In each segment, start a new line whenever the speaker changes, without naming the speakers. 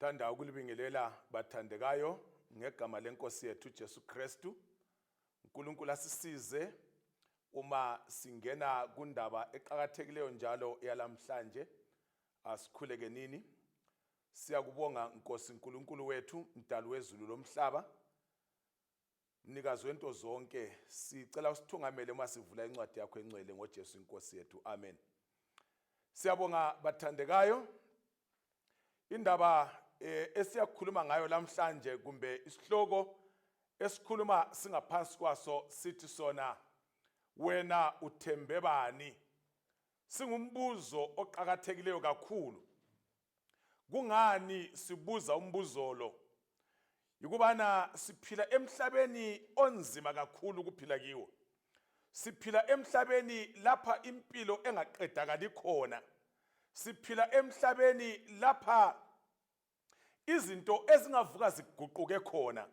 Thanda ukulibingelela bathandekayo ngegama lenkosi yethu Jesu Kristu. uNkulunkulu asisize uma singena kundaba eqakathekileyo njalo yalamhlanje. Asikhuleke nini. Siyakubonga Nkosi Nkulunkulu wethu, mdali wezulu lomhlaba. Mnikazi wento zonke, sicela usithungamele uma sivula incwadi yakho engcwele ngoJesu inkosi yethu. Amen. Siyabonga bathandekayo. Indaba eh, esiyakhuluma ngayo lamhlanje kumbe isihloko esikhuluma singaphansi kwaso sithi sona wena uthembe bani? Singumbuzo oqakathekileyo kakhulu. Kungani sibuza umbuzo lo? Yikubana siphila emhlabeni onzima kakhulu ukuphila kiwo. Siphila emhlabeni lapha impilo engaqedakali khona. Siphila emhlabeni lapha izinto ezingavuka ziguquke khona.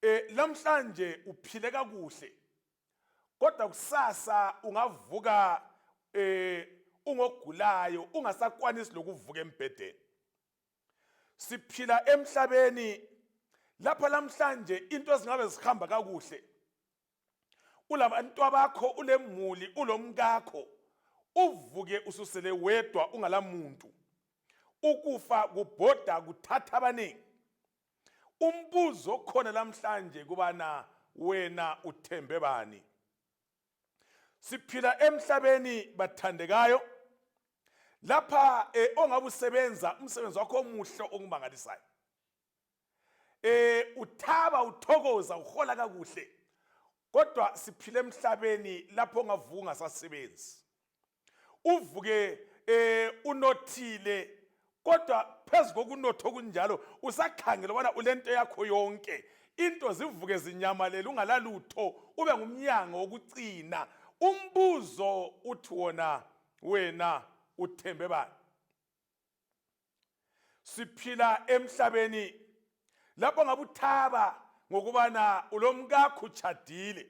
Eh lamhlanje uphile kakuhle. Kodwa kusasa ungavuka eh ungogulayo ungasakwanisi lokuvuka embhedeni. Siphila emhlabeni lapha lamhlanje into ezingabe zihamba kakuhle ulabantwa bakho ulemuli ulomkakho uvuke ususele wedwa ungalamuntu ukufa kubhoda kuthatha abaningi umbuzo okhona lamhlanje kubana wena uthembe bani siphila emhlabeni bathandekayo lapha eh, ongabe usebenza umsebenzi wakho omuhle okumangalisayo eh uthaba uthokoza uhola kakuhle kodwa siphila emhlabeni lapho ongavuka ungasasebenzi uvuke eh unothile kodwa phezu kokunotha okunjalo usakhangela ubana ulento yakho yonke into zivuke zinyamalele ungalalutho ube ngumnyango wokucina umbuzo uthi wona wena uthembe bani Siphila emhlabeni lapho ngabe uthaba ngokubana ulomkakho utshadile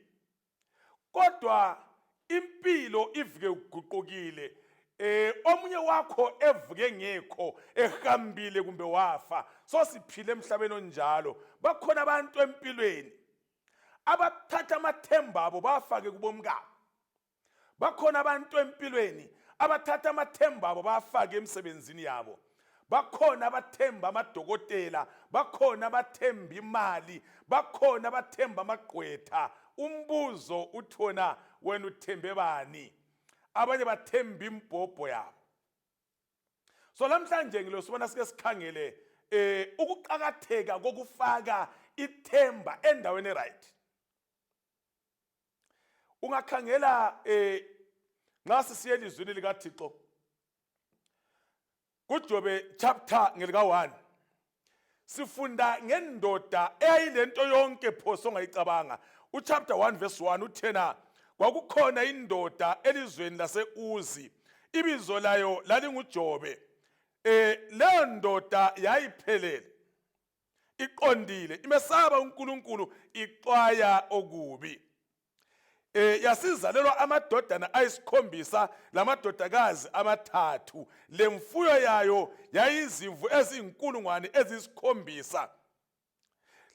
kodwa impilo ivuke uguqukile eh omunye wakho evuke ngekho ehambile kumbe wafa so siphila emhlabeni onjalo bakhona abantu empilweni abathatha amathemba abo bafake kubomkabo Bakhona abantu empilweni abathatha amathemba abo bawafake emsebenzini yabo. Bakhona abathemba amadokotela, bakhona abathemba imali, bakhona abathemba amagqwetha. Umbuzo uthi wona wena uthembe bani? Abanye bathemba imbhobho yabo. So namhlanje ngilosibona sike sikhangele eh ukuqakatheka kokufaka ithemba endaweni right. Ungakhangela eh nxa sisiya elizwini likaThixo kuJobe chapter ngelika 1 sifunda ngendoda eyayilento yonke phoso ongayicabanga uchapter 1 verse 1 uthena kwakukhona indoda elizweni lase-Uzi ibizo layo lalinguJobe eh leyo ndoda yayiphelele iqondile imesaba uNkulunkulu ixwaya okubi eh yasizalelwa amadodana ayisikhombisa lamadodakazi amathathu lemfuyo yayo yayizimvu ezinkulungwane eziyisikhombisa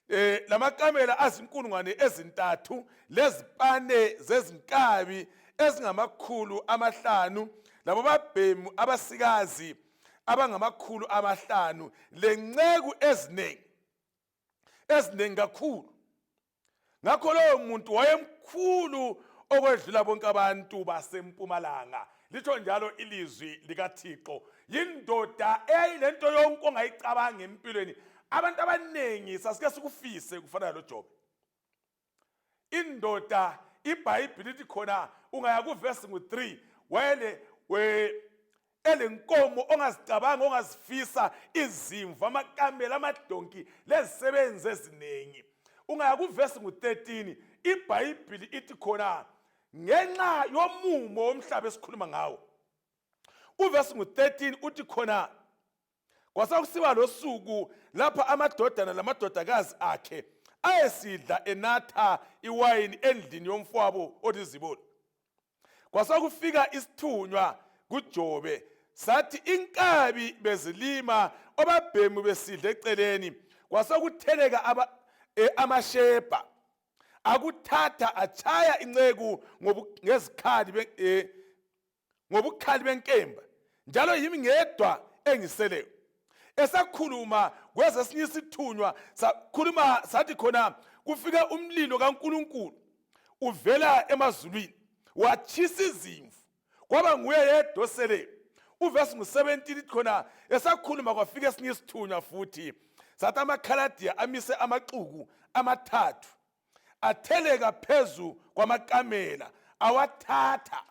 eh lamakamela azinkulungwane ezintathu lezipane zezinkabi ezingamakhulu amahlanu labobabhemu abasikazi abangamakhulu amahlanu lenceku eziningi eziningi kakhulu ngakho lowo muntu wayemkhulu okwedlula bonke abantu basempumalanga litsho njalo ilizwi likaThixo yindoda eyayilento yonke ongayicabanga empilweni abantu abaningi sasike sikufise kufana loJobe indoda ibhayibhili lithi khona ungaya kuvesi ngu-3 wayele we elenkomo ongazicabanga ongazifisa izimvu amakamela amadonki lezisebenzi eziningi ungaya kuvesi ngu-13 ibhayibhili ithi khona ngenxa yomumo womhlaba esikhuluma ngawo uvesi ngu-13 uthi khona Kwasokusiba losuku lapha amadodana lamadodakazi akhe ayesidla enatha iwayini endlini yomfowabo olizibolo. Kwasokufika isithunywa kuJobe Sathi inkabi bezilima obabhemu besidla eceleni kwasekutheleka aba, e, amashebha akuthatha achaya inceku ngezikhali e, ngobukhali benkemba njalo yimi ngedwa engiseleyo esakhuluma kwezesinye isithunywa sakhuluma sathi khona kufike umlilo kaNkuluNkulu uvela emazulwini watshisa izimvu kwaba nguye yedwa oseleyo uvesi ngu-17 ithi khona esakhuluma kwafika esinye isithunywa futhi sathi amakhaladiya amise amaxuku amathathu atheleka phezu kwamakamela awathatha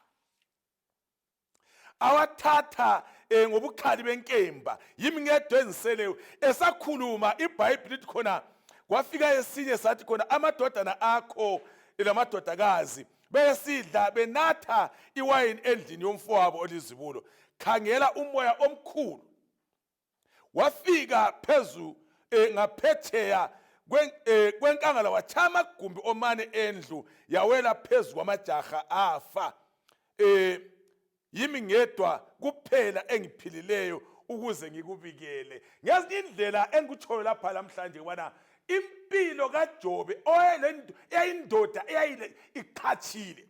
awathatha eh, ngobukhali benkemba yimi ngedwa engiseleyo esakhuluma ibhayibhili lithi khona kwafika esinye sathi khona amadodana akho lamadodakazi besidla benatha iwayini endlini yomfowabo olizibulo khangela umoya omkhulu wafika phezu eh, ngaphetsheya eh, kwenkangala wachaya amagumbi omane endlu yawela phezu kwamajaha afa eh yimi ngedwa kuphela engiphilileyo ukuze ngikubikele ngezinye indlela engikutshoyo lapha namhlanje kubana impilo kaJobe eyayindoda eyayile iqhatshile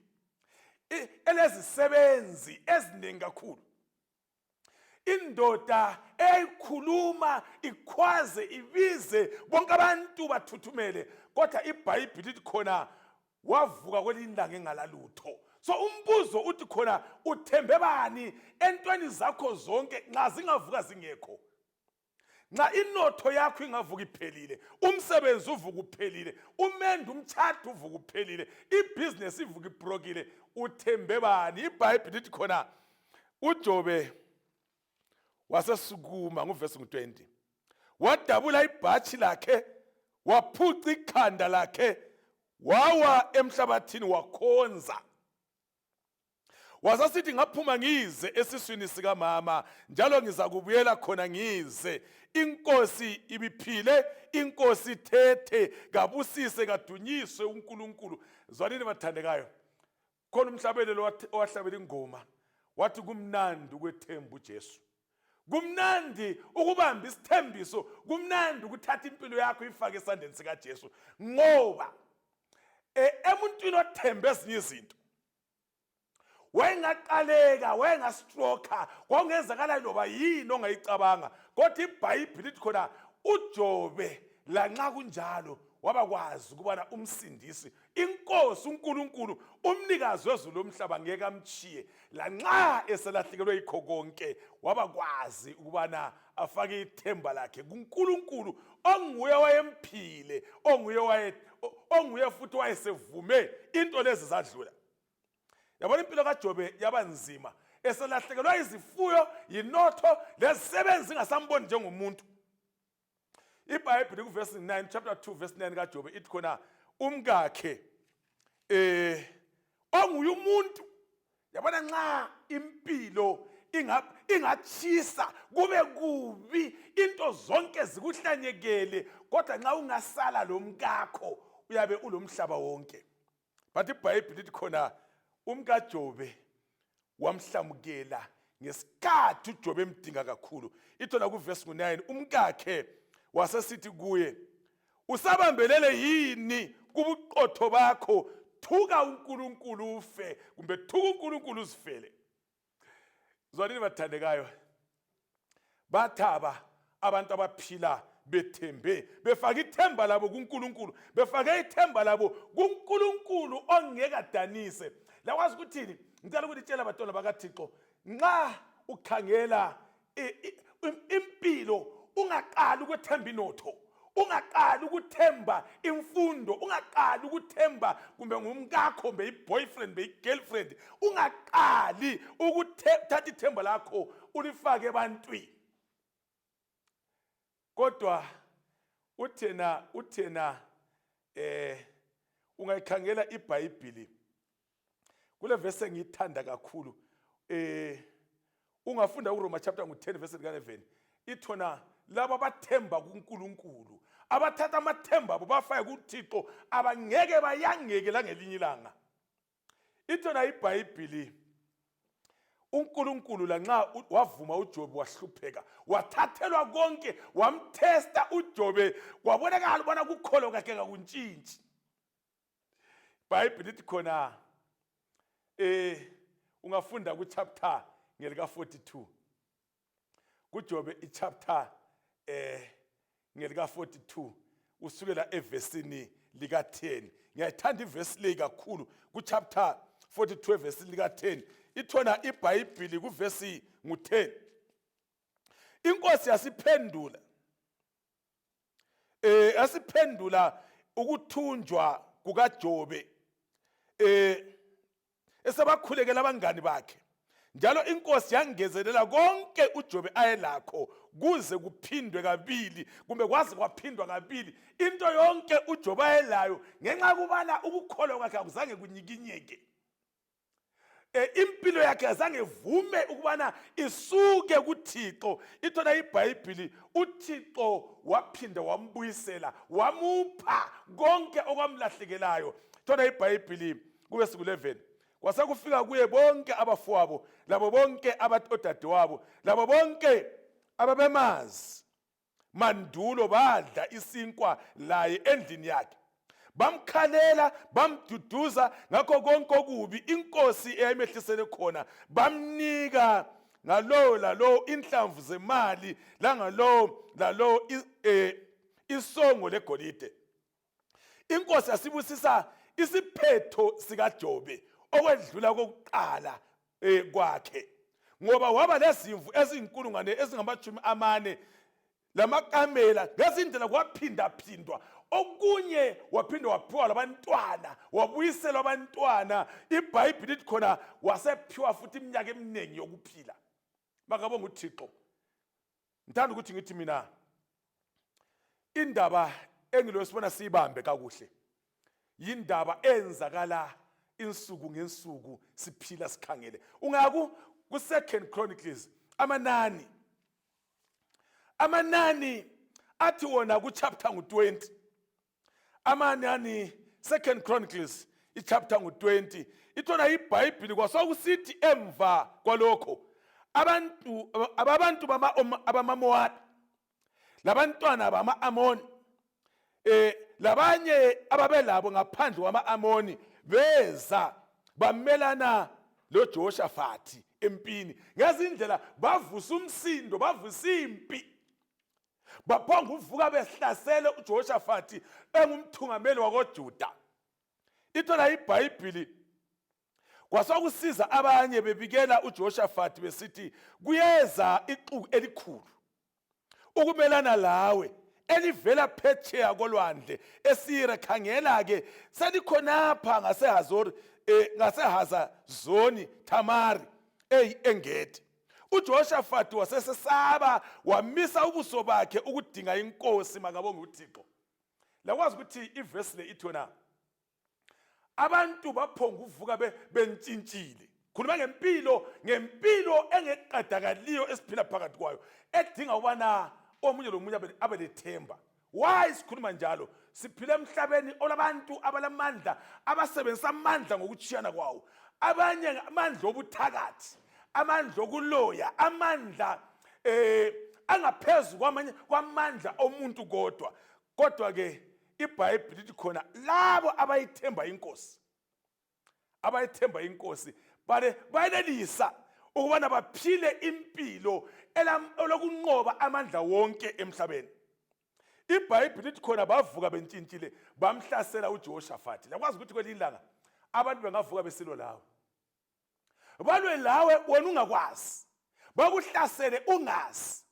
elezisebenzi eziningi kakhulu indoda eyayikhuluma ikhwaze ibize bonke abantu bathuthumele kodwa ibhayibhili lithi khona wavuka kwelinye ilanga engalalutho so umbuzo uthi khona uthembe bani entweni zakho zonke nxa zingavuka zingekho nxa inotho yakho ingavuka iphelile umsebenzi uvuka uphelile umendo umtshado uvuka uphelile ibhizinesi ivuka ibrokile uthembe bani ibhayibhili lithi khona ujobe wasesukuma nguvesi ngu-20 wadabula ibhatshi lakhe waphuca ikhanda lakhe wawa emhlabathini wakhonza Wasasithi ngaphuma ngize esiswini sikamama njalo ngizakubuyela khona ngize. Inkosi ibiphile, inkosi ithethe, kabusise kadunyiswe uNkulunkulu. Zwanini bathandekayo. Khona umhlabelelo owahlabela ingoma wathi kumnandi ukwethemba uJesu. Kumnandi ukubamba isithembiso, kumnandi ukuthatha impilo yakho ifake esandleni sikaJesu ngoba e, emuntwini othembe ezinye izinto wayengaqaleka wayengastroka kwakungenzakala loba yini ongayicabanga kodwa ibhayibhili lithi khona ujobe lanxa kunjalo wabakwazi ukubana umsindisi inkosi unkulunkulu umnikazi wezulu lomhlaba ngeke amtshiye lanxa eselahlekelwe yikho konke wabakwazi ukubana afake ithemba lakhe kunkulunkulu onguye wayemphile onguye waye onguye futhi wayesevume into lezi zadlula yabona impilo kaJobe yaba nzima eselahlekelwa izifuyo yinotho lezisebenzi zingasamboni njengomuntu iBhayibheli kuvesi 9 chapter 2 verse 9 kaJobe ithi khona umkakhe eh onguye umuntu yabona nxa impilo ingatshisa kube kubi into zonke zikuhlanyekele kodwa nxa ungasala lomkakho uyabe ulomhlaba wonke but ibhayibhili lithi khona umkajobe wamhlamukela ngesikhathi uJobe emdinga kakhulu ithona kuvesi ngu-9 umkakhe wasesithi kuye usabambelele yini kubuqotho bakho thuka uNkulunkulu ufe kumbe thuka uNkulunkulu uzifele zwanini bathandekayo bathaba abantu abaphila bethembe befake ithemba labo kuNkulunkulu befake ithemba labo kuNkulunkulu ongeke adanise lakwazi ukuthini ngicela ukulitshela bantwana bakaThixo nxa ukhangela impilo ungaqali ukwethemba inotho ungaqali ukuthemba imfundo ungaqali ukuthemba kumbe ngumkakho kumbe i-boyfriend kumbe i-girlfriend ungaqali ukuthatha ithemba lakho ulifake ebantwini kodwa uthena uthena eh ungayikhangela iBhayibhili kule verse engiyithanda kakhulu eh ungafunda uRoma chapter ngu-10 verse lika-11 ithona laba abathemba kuNkulunkulu abathatha amathemba abo bafake kuThixo abangeke bayangeke langelinye ilanga ithona iBhayibhili uNkulunkulu lanxa wavuma uJobe wahlupheka wathathelwa konke wamthesta uJobe kwabonakala ubona kukholo kwakhe kakuntshintshi iBhayibheli lithi khona eh ungafunda kuchapter ngelika 42 kuJobe ichapter eh ngelika 42 usukela evesini lika 10 ngiyayithanda ivesi leyi kakhulu kuchapter 42 evesini lika 10 ithona iBhayibheli kuvesi ngu10 inkosi yasiphendula eh yasiphendula ukuthunjwa kukaJobe eh esebakhulekela abangani bakhe njalo inkosi yangezelela konke uJobe ayelakho kuze kuphindwe kabili kumbe kwaze kwaphindwa kabili into yonke uJobe ayelayo ngenxa yokubana ukukholwa kwakhe akuzange kunyikinyeke e, impilo yakhe azange ivume ukubana isuke kuThixo ithona iBhayibhili uThixo waphinda wambuyisela wamupha konke okwamlahlekelayo thona iBhayibhili kube siku-11 kwasekufika kuye bonke abafowabo labo bonke odadewabo labo bonke ababemazi mandulo badla isinkwa laye endlini yakhe bamkhalela bamduduza ngakho konke okubi inkosi eyayimehlisele khona bamnika ngalowo lalowo inhlamvu zemali langalowo lalowo eh, isongo legolide inkosi yasibusisa isiphetho sikaJobe okwedlula kokuqala eh, kwakhe ngoba waba lezimvu ezinkulungwane ezingamashumi amane lamakamela ngezindlela kwaphindaphindwa okunye waphinde waphiwa labantwana wabuyiselwa abantwana ibhayibhili lithi khona wasephiwa futhi iminyaka eminingi yokuphila makabonga uthixo ngithanda ukuthi ngithi mina indaba engiloyo sibona siyibambe kakuhle yindaba enzakala insuku ngensuku siphila sikhangele ungaku ku-second chronicles amanani amanani athi wona kuchapter ngu-20 amanani second chronicles ichapter ngu-20 ithona ibhayibhili kwasokusithi emva kwalokho abantu ababantu abamamowabi labantwana bama-amoni eh labanye ababelabo ngaphandle kwama-amoni beza bamelana loJoshafati empini ngezindlela bavusa umsindo bavusa impi baphonga uvuka behlasele uJoshafati engumthungameli wakoJuda ithola iBhayibhili kwasokusiza abanye bebikela uJoshafati besithi kuyeza ixuku elikhulu ukumelana lawe elivela phetsheya kolwandle esire khangela-ke selikhonapha ngasehazori eh, ngasehazazoni thamari eyi engedi uJoshafati wasesesaba wamisa ubuso bakhe ukudinga inkosi makabonge uThixo lakwazi ukuthi ivesi le ithi yona abantu baphonga uvuka bentshintshile khuluma ngempilo ngempilo engeqedakaliyo esiphila phakathi kwayo edinga ukubana omunye lomunye abe lethemba why sikhuluma njalo siphila emhlabeni olabantu abalamandla abasebenzisa amandla ngokuchiyana kwawo abanye amandla obuthakathi amandla okuloya amandla eh angaphezu kwamanye kwamandla omuntu kodwa kodwa ke iBhayibheli lithi khona labo abayithemba inkosi abayithemba inkosi bale bayenelisa ukubana baphile impilo elokunqoba amandla wonke emhlabeni ibhayibhili lithi khona bavuka bentshintshile bamhlasela ujehoshafati lakwazi ukuthi kwelinye ilanga abantu bengavuka besilo lawe balwe lawe wena ungakwazi bakuhlasele ungazi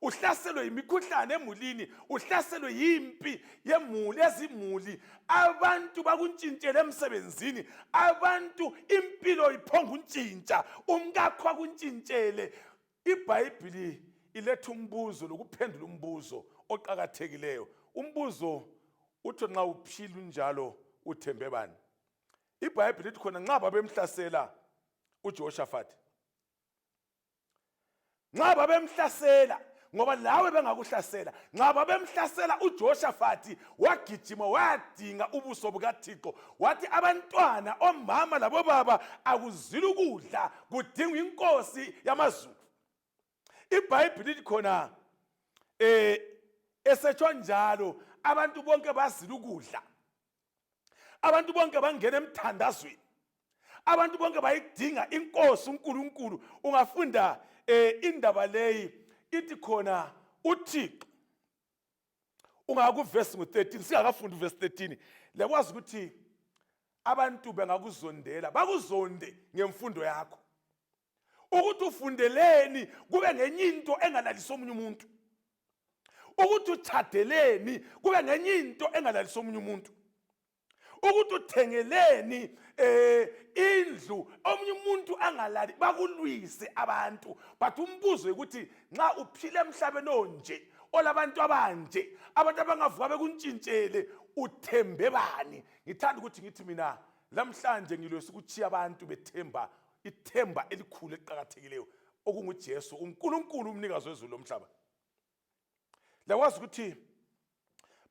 uhlaselwe yimikhuhlane emulini uhlaselwe yimpi yemuli ezimuli abantu bakuntshintshele emsebenzini abantu impilo iphonga untshintsha umkakho akuntshintshele ibhayibhili iletha umbuzo lokuphendula umbuzo oqakathekileyo umbuzo uthi nxa uphila unjalo uthembe bani ibhayibhili lithi khona nxa babemhlasela uJehoshafati nxa babemhlasela Ngoba lawe bengakuhlasela. Nxa babemhlasela uJoshafati, wagijima wayadinga ubuso bukaThixo, wathi abantwana, omama labobaba akuzila ukudla, kudingwa inkosi yamazulu. IBhayibhili lithi khona esetsho njalo, abantu bonke bazila ukudla, abantu bonke bangena emthandazweni, abantu bonke bayidinga inkosi uNkulunkulu. Ungafunda indaba leyi, ithi khona uThixo, ungakuvesi ngu-13, singakafundi uvesi 13, lekwazi ukuthi abantu bengakuzondela, bakuzonde ngemfundo yakho, ukuthi ufundeleni kube ngenye into engalalisi omunye umuntu, ukuthi utshadeleni kube ngenye into engalalisi omunye umuntu, ukuthi uthengeleni indlu omunye umuntu angalali, bakulwise abantu. But umbuzo ukuthi nxa uphila emhlabeni onje, olabantu abanje, abantu abangavuka bekuntshintshele, uthembe bani? Ngithanda ukuthi ngithi mina lamhlanje ngilwesa ukutshiya abantu bethemba ithemba elikhulu eliqakathekileyo, okunguJesu uNkulunkulu, umnikazi wezulu lomhlaba. Lakwazi ukuthi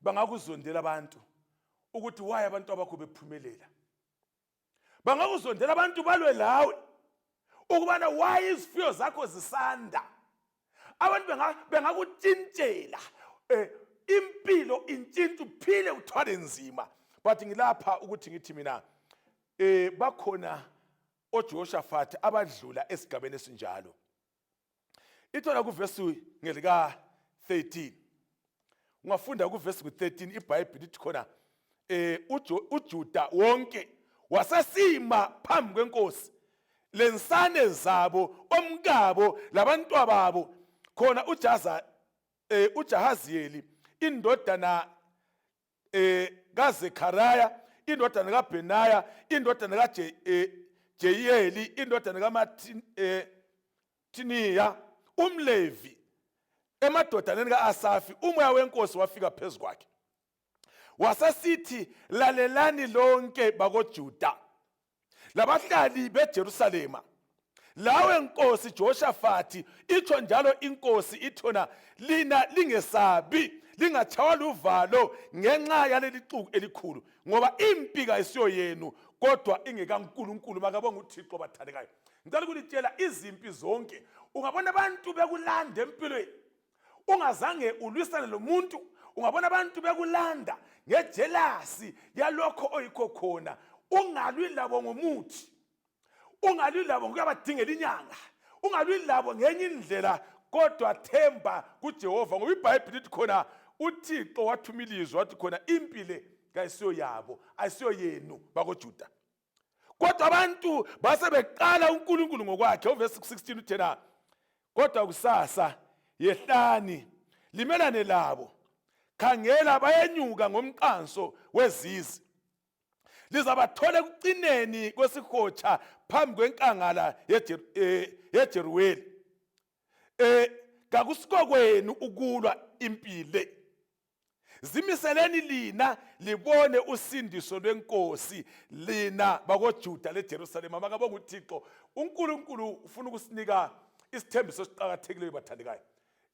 bangakuzondela abantu ukuthi waye abantu abakho bephumelela, bangakuzondela abantu balwe lawe ukubana waye izifuyo zakho zisanda. Abantu bengakutshintshela impilo intshintshe, uphile uthwale nzima. But ngilapha ukuthi ngithi mina bakhona oJehoshaphat abadlula esigabeni esinjalo. Ithola kuvesi ngelika 13, ungafunda kuvesi ku-13, iBhayibhili ithi khona uJuda wonke wasesima phambi kwenkosi, lensane zabo, omkabo labantwababo. Khona uJaza uJahaziyeli indodana kaZekhariya, indodana kaBhenaya, indodana kaJeyeli, indodana kaMathiniya umLevi, emadodaneni ka-Asafi, umoya wenkosi wafika phezu kwakhe, wasesithi, "Lalelani lonke bakoJuda labahlali beJerusalema, lawe nkosi Jehoshafati. Itsho njalo inkosi ithona, lina lingesabi, lingatshaywa luvalo ngenxa yaleli xuku elikhulu, ngoba impi kayisiyo yenu kodwa ingekaNkulunkulu." Makabonga uThixo. Bathandekayo, ngicela ukulitshela, izimpi zonke ungabona abantu bekulanda empilweni ungazange ulwisane lomuntu, ungabona abantu bekulanda ngejelasi yalokho oyikho khona, ungalwi labo ngomuthi, ungalwi labo ngokuyabadingela inyanga, ungalwi labo ngenye indlela, kodwa themba kuJehova, ngoba iBhayibhili lithi khona uThixo wathuma ilizwi, wathi khona impi le kayisiyo yabo, ayisiyo yenu bakoJuda, kodwa abantu base beqala uNkulunkulu ngokwakhe. Uvesi 16 uthena, "Kodwa kusasa yehlani limelane labo. Khangela, bayenyuka ngomqanso weZizi, lizabathola ekucineni kwesihotsha phambi kwenkangala yeJeruweli. Kakusiko kwenu ukulwa impi le. Zimiseleni lina libone usindiso lwenkosi, lina bakoJuda leJerusalema." Makabonga uThixo. UNkulunkulu ufuna ukusinika isithembiso esiqakathekileyo, bathandekayo.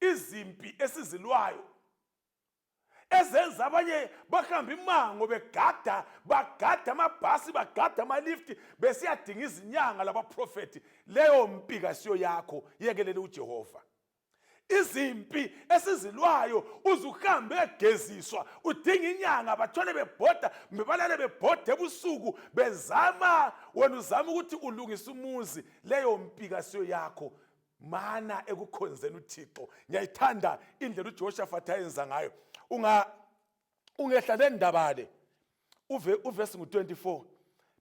Izimpi esizilwayo ezenza abanye bahambe imango begada, bagada amabhasi, bagada amalifti, besiyadinga izinyanga labaprofethi, leyo mpi kasiyo yakho, yekelele uJehova. Izimpi esizilwayo, uze uhambe egeziswa, udinga inyanga, bathole bebhoda, bebalale bebhoda ebusuku bezama wena uzama ukuthi ulungise umuzi, leyo mpi kasiyo yakho. Mana ekukhonzeni uThixo. Ngiyayithanda indlela uJehoshaphat ayenza ngayo. Unga ungehla le ndaba le, uve uvesi ngu-24,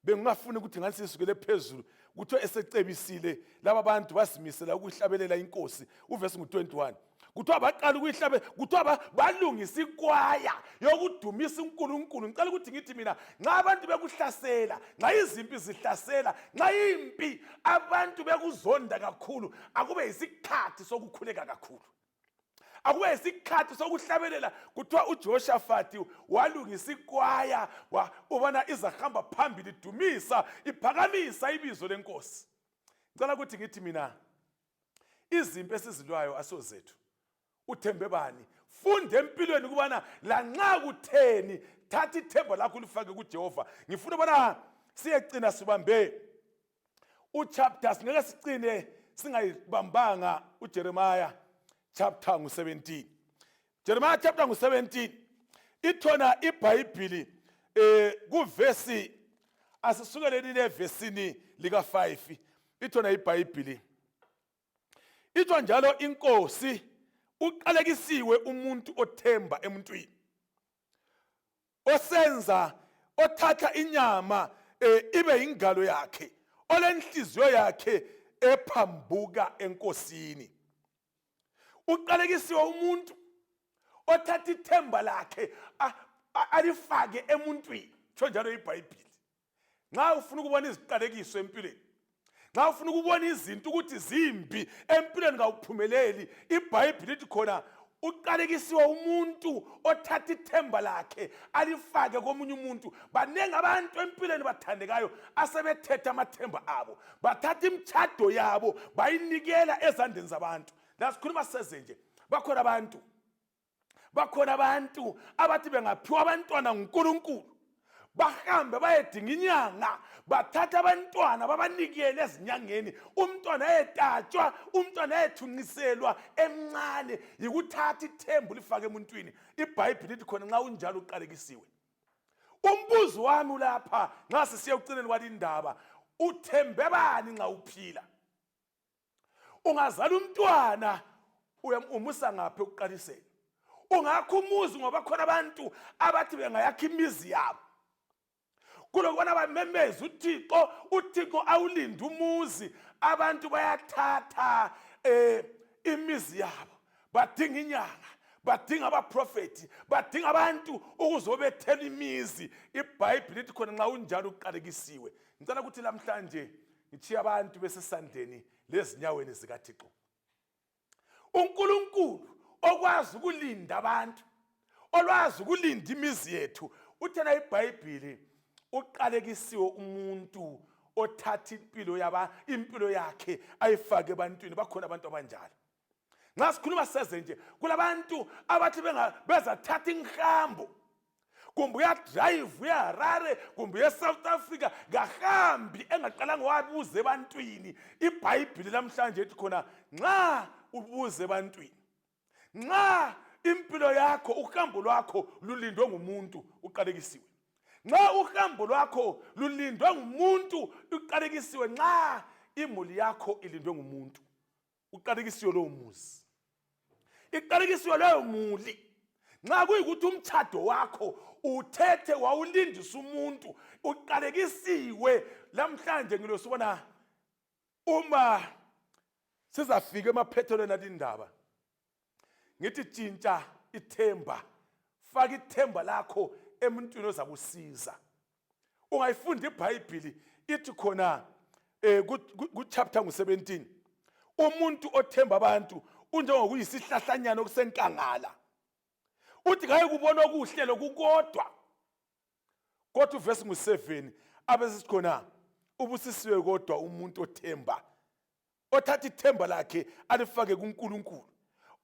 bengingafuni ukuthi ngathi sisukele phezulu. Kuthiwa esecebisile laba bantu, bazimisela ukuyihlabelela inkosi. Uvesi ngu-21, kuthiwa baqala ukuyihlabe, kuthiwa balungisa ikwaya yokudumisa uNkulunkulu. Ngicela ukuthi ngithi mina, nxa abantu bekuhlasela, nxa izimpi zihlasela, nxa impi abantu bekuzonda kakhulu, akube yisikhathi sokukhuleka kakhulu, akube yisikhathi sokuhlabelela. Kuthiwa uJehoshafati walungisa ikwaya, ubona izahamba phambili idumisa, iphakamisa ibizo lenkosi. Ngicela ukuthi ngithi mina, izimpi esizilwayo asozethu. Uthembe bani? Funda empilweni ukubana lanxa kutheni, thatha ithemba lakho ulifake kuJehova. Ngifuna ubana siyecina sibambe uchapter, singeke sicine singayibambanga uJeremiah chapter ngu-17. Jeremiah chapter ngu-17 ithona iBhayibhili kuvesi, asisukeleni levesini lika-5, ithona iBhayibhili itsho njalo inkosi: uqalekisiwe umuntu othemba emuntwini, osenza othatha inyama ibe ingalo yakhe, olenhliziyo yakhe ephambuka enkosini. Uqalekisiwe umuntu othatha ithemba lakhe alifake emuntwini. Tsho njalo iBhayibhili. Nxa ufuna ukubona iziqalekiso empilweni, nxa ufuna ukubona izinto ukuthi zimbi empilweni, kawuphumeleli, iBhayibhili lithi khona uqalekisiwe umuntu othatha ithemba lakhe alifake komunye umuntu. Baningi abantu empilweni, bathandekayo, asebethethe amathemba abo, bathatha imitshado yabo bayinikela ezandleni zabantu. La sikhuluma seze nje, bakhona abantu abathi bengaphiwa abantwana nguNkulunkulu, bahambe bayedinga inyanga, bathatha abantwana babanikele ezinyangeni. Umntwana ayetatshwa, umntwana ayethunqiselwa emncane. Yikuthatha ithembu lifake emuntwini. IBhayibhili lithi khona nxa unjalo uqalekisiwe. Umbuzo wami ulapha nxa sisiya ekucineni kwalindaba: uthembe bani nxa uphila? Ungazala umntwana, umusa ngaphi ekuqaliseni? Ungakho umuzi, ngoba khona abantu abathi bengayakha imizi yabo, kulokubona bamemeze uThixo, uThixo awulinde umuzi, abantu bayathatha imizi yabo, badinga inyanga, badinga abaprofethi, badinga abantu ukuzobethela imizi. IBhayibhili lithi khona nxa unjalo uqalekisiwe. Ngicela ukuthi lamhlanje ngitshiye abantu besesandleni lezinyaweni zikaThixo, uNkulunkulu okwazi ukulinda abantu, olwazi ukulinda imizi yethu. Uthena iBhayibhili uqalekisiwe umuntu othatha impilo yaba impilo yakhe ayifake ebantwini. Bakhona abantu abanjalo. Nxa sikhuluma seze nje, kulabantu abathi bezathatha inhambo, kumbe uyadrayiva uyaHarare, kumbe uye-South Africa, kahambi engaqalanga wabuza ebantwini. IBhayibhili namhlanje ethi khona nxa ubuza ebantwini, nxa impilo yakho, uhambo lwakho lulindwe ngumuntu, uqalekisiwe. Nxa uhambo lwakho lulindwe ngumuntu, uqalekisiwe. Nxa imuli yakho ilindwe ngumuntu, uqalekisiwe lowo muzi, iqalekisiwe leyo muli. Nxa kuyikuthi umtshado wakho uthethe wawulindisa umuntu, uqalekisiwe. Lamhlanje ngilosibona uma sizafika emaphethelweni alindaba, ngithi tshintsha ithemba, faka ithemba lakho emuntwini ozakusiza. Ungayifunda iBhayibhili, ithi khona ku chapter ngu-17, umuntu othemba abantu unjengokuyisihlahlanyana okusenkangala, uthi ngaye kubona okuhle lokukodwa. Kodwa uvesi ngu-7 abesithi khona ubusisiwe kodwa umuntu othemba, othatha ithemba lakhe alifake kuNkulunkulu,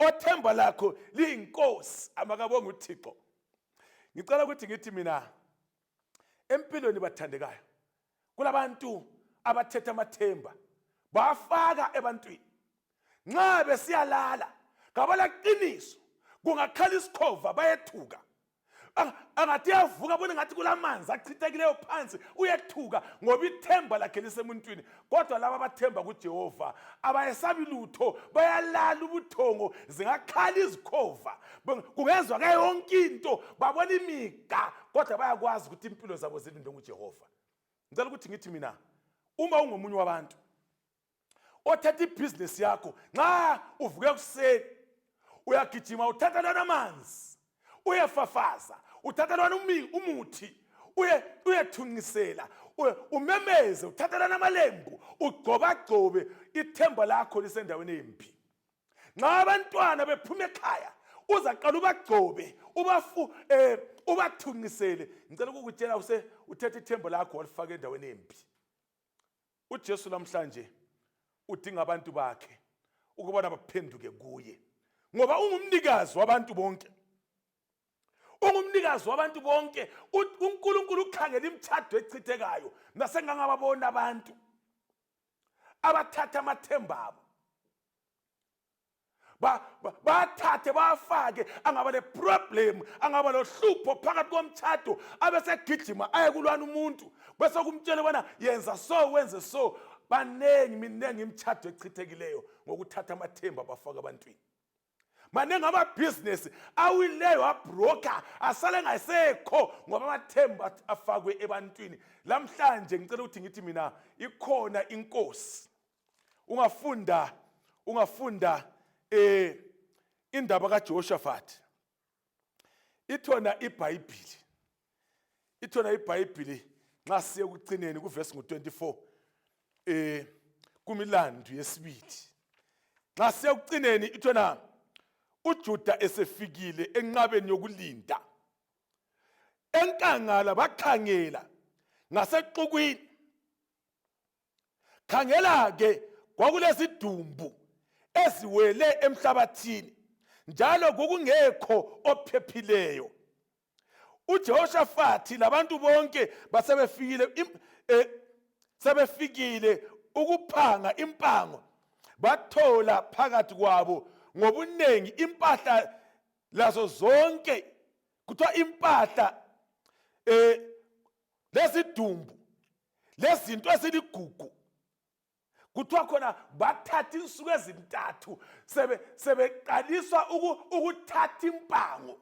othemba lakho liyinkosi. Amakabonga uThixo. Ngicela ukuthi ngithi mina empilweni, bathandekayo, kulabantu abathetha amathemba bafaka ebantwini. Nxa besiyalala kabalaqiniso, kungakhala isikhova bayethuka. Angathi uyavuka abone ngathi kulamanzi achithekileyo phansi, uyethuka, ngoba ithemba lakhe lisemuntwini. Kodwa laba abathemba kuJehova abayesabi lutho, bayalala ubuthongo. Zingakhala izikhova, kungezwa ke yonke into, babona imiga, kodwa bayakwazi ukuthi impilo zabo zilindwe nguJehova. Ngicela ukuthi ngithi mina, uma ungomunye wabantu othatha ibhizinesi yakho, nxa uvuke ekuseni uyagijima uthatha lwana amanzi uyefafaza, uthatha lwana umuthi uyethunqisela, umemeze, uthatha lwana amalembu ugcobagcobe, ithemba lakho lisendaweni embi. Nxa abantwana bephuma ekhaya uzaqala ubagcobe, ubafu ubathunqisele, ngicela ukukutshela use uthethe ithemba lakho walifaka endaweni embi. UJesu namhlanje udinga abantu bakhe ukubona baphenduke kuye. Ngoba ungumnikazi wabantu bonke. Ungumnikazi wabantu bonke. UNkulunkulu ukhangela imtshado echithekayo. Nasengangababona abantu abathatha amathemba abo bathathe bafake angaba le problem angaba lohlupho phakathi komtshado abesegijima aye kulwana umuntu bese kumtshela ubana yenza so wenze so. Baningi, miningi imtshado echithekileyo ngokuthatha amathemba bafaka abantwini. Maningi amabhizinesi awileyo abroka asale ngasekho ngoba amathemba afakwe ebantwini. Lamhlanje ngicela ukuthi ngithi mina ikhona inkosi. Ungafunda ungafunda eh indaba kaJehoshaphat. Ithona iBhayibheli. Ithona iBhayibheli nxa siye kucineni kuvesi ngo24 kumilando yesibili. Nxa siye kucineni ithona uJuda esefikile enqabeni yokulinda enkangala bakhangela ngasexukwini. Khangela-ke kwakulezidumbu eziwele emhlabathini njalo kukungekho ophephileyo. uJehoshafathi labantu bonke basebefikile sebefikile ukuphanga impango, bathola phakathi kwabo ngobuningi impahla lazo zonke, kuthiwa impahla lezidumbu lezinto eziligugu. Kuthiwa khona bathatha insuku ezintathu sebeqaliswa ukuthatha impango,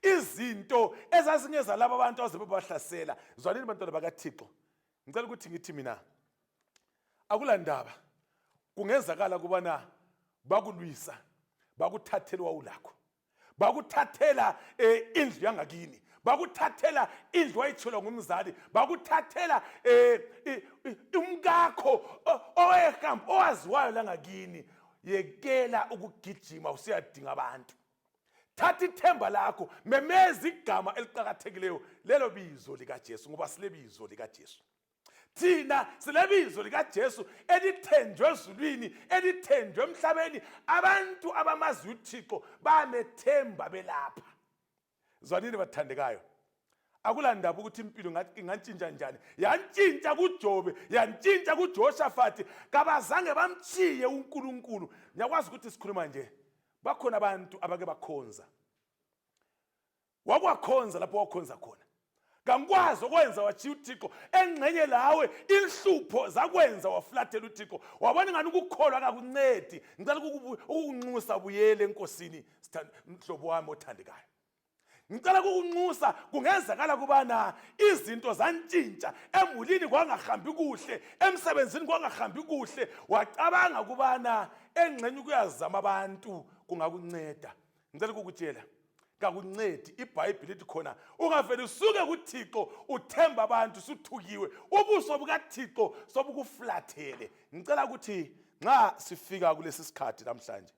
izinto ezazingezalabo abantu abaze bebahlasela. Zwanini bantwana bakaThixo, ngicela ukuthi ngithi mina akulandaba kungenzakala kubana bakulwisa bakuthathela wawulakho, bakuthathela indlu yangakini, bakuthathela indlu wayitshelwa ngumzali, bakuthathela umkakho owayehamba owaziwayo langakini. Yekela ukugijima usiyadinga abantu. Thatha ithemba lakho, memeza igama eliqakathekileyo, lelo bizo likaJesu, ngoba silebizo likaJesu. Thina silebizo likaJesu elithenjwe ezulwini, elithenjwe emhlabeni. Abantu abamaziyo uThixo bamethemba belapha. Zwanini bathandekayo, akulandaba ukuthi impilo ingantshintsha njani. Yantshintsha kuJobe, yantshintsha kuJehoshafati, kabazange bamtshiye uNkulunkulu. Ngiyakwazi ukuthi sikhuluma nje bakhona abantu abake bakhonza, wakwakhonza lapho wakhonza khona, kangikwazi okwenza watshiya uThixo. Engxenye lawe inhlupho zakwenza wafulathela uThixo, wabona ingani ukukholwa kakuncedi. Ngicela ukukunxusa buyele enkosini, mhlobo wami othandekayo. Ngicela ukukunxusa, kungenzakala kubana izinto zantshintsha emulini, kwangahambi kuhle emsebenzini, kwangahambi kuhle, wacabanga kubana engxenye ukuyazama abantu kungakunceda. Ngicela ukukutshela, kakuncedi. IBhayibhili lithi khona ungavele usuke kuThixo uthemba abantu suthukiwe, ubuso bukaThixo sobukuflathele. Ngicela ukuthi nxa sifika kulesi sikhathi namhlanje,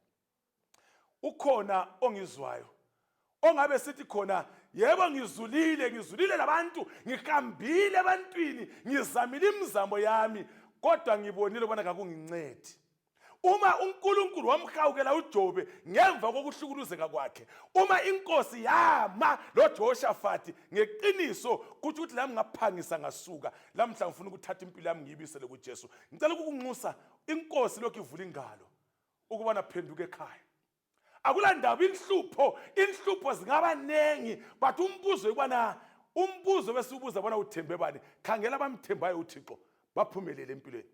ukhona ongizwayo ongabe sithi khona yebo ngizulile, ngizulile labantu, ngihambile ebantwini, ngizamile imizamo yami, kodwa ngibonile ubana kakungincedi. Uma uNkulunkulu wamhawukela uJobe ngemva kokuhlukuluzeka kwakhe, uma inkosi yama loJehoshafati ngeqiniso, kuthi ukuthi lami ngaphangisa ngasuka. Lamhla ngifuna ukuthatha impilo yami ngiyibisele kuJesu. Ngicela ukukunxusa, inkosi lokhu ivula ingalo ukubana phenduka ekhaya. Akulandaba inhlupho, inhlupho zingaba nengi, but umbuzo ukubana umbuzo besiwubuza bona uthembe bani? Khangela abamthembayo uThixo baphumelele empilweni.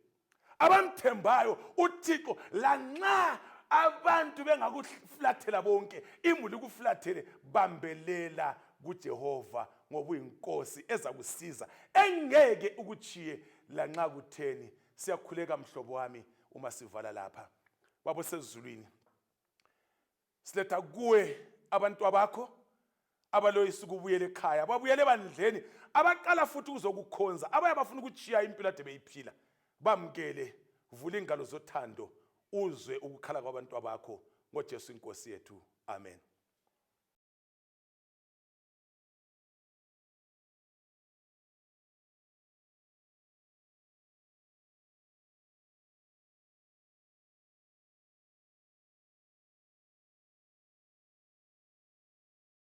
Abamthembayo uThixo, lanxa abantu bengakuflathela bonke, imuli ikuflathele, bambelela kuJehova ngoba uyinkosi ezakusiza, engeke ukuchiye lanxa kutheni. Siyakhuleka mhlobo wami uma sivala lapha. Baba osezulwini, siletha kuwe abantu abakho abaloyisa ukubuyela ekhaya, babuyele ebandleni, abaqala futhi ukuzokukhonza, abaya bafuna ukuchiya impilo ade beyiphila. Bamukele, vula ingalo zothando, uzwe ukukhala kwabantu abakho ngoJesu inkosi yethu. Amen.